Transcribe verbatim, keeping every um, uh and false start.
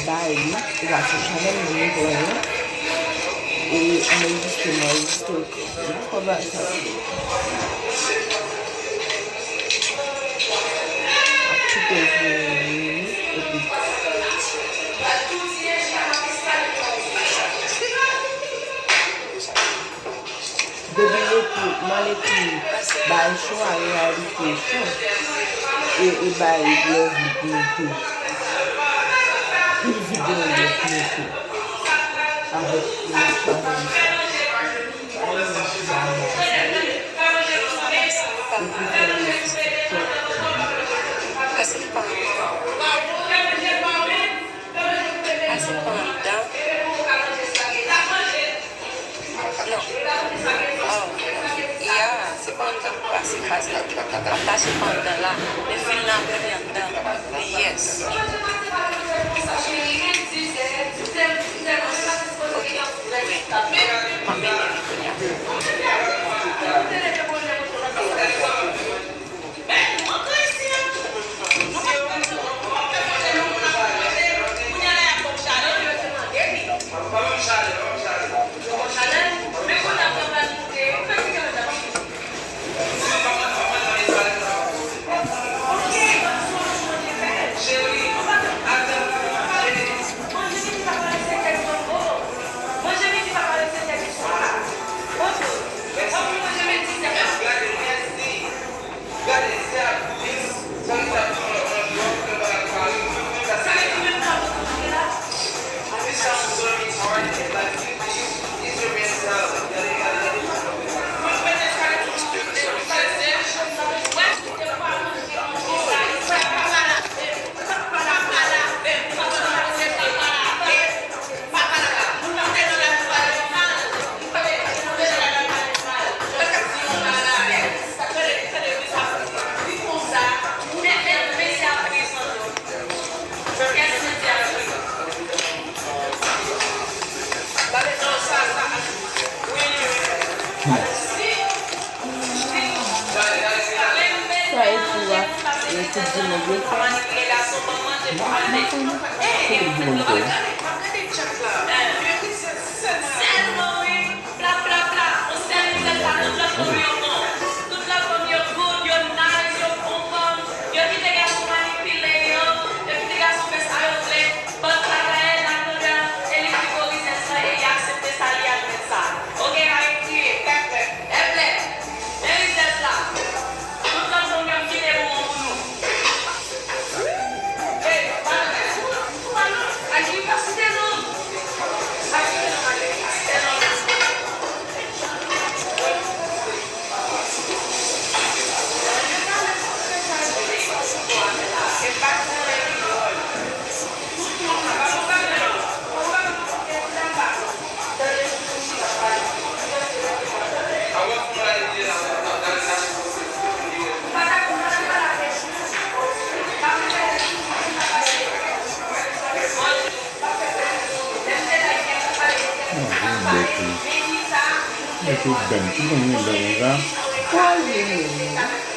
Bay li, ou pa sou chanèl mwen, mwen pran li. E anrejistre, mwen anrejistre, ok. Mwen pa bay sa. Ap kite l pou yon minit, epi. Depi m ekri, m al ekri bay cho a, reyalite cho, e, e bay love li pou mete, pou videyo yo pou mete avèk yon chanèl sa. Bay love li pou mete. Epi fè li sou TikTok. Paske li pa anndan. Paske li pa anndan. Non. Oh. Ya, se pa anndan pou pase kaz la. Ap tache pa anndan la. Men fil la ap rete anndan. Yes. Ok. M ap mennen li kounye a. Sa e pou a, e Koup di Mond yo fè. Mwen pa konnen. Ki Koup di Mond fè? Pla, pla, pla. On sèl rizèz la, tout lòt fanmi yo bon. Tout lòt fanmi yo good, yo nice, yo bon fanm. Yo kite gason manipile yo, yo kite gason fè sa yo vle. But Kaka Ella Nora, e li ki gwo rizèz la, e li aksepte sa, li admèt sa. Ok, arete kriye. Eplè. Men rizèz la. Tout lòt fanmi yo kite bonbon pou nou. Mwen gen bèk wi. Mwen tout dan m, tout moun gen dan konsa. Kwa l vini?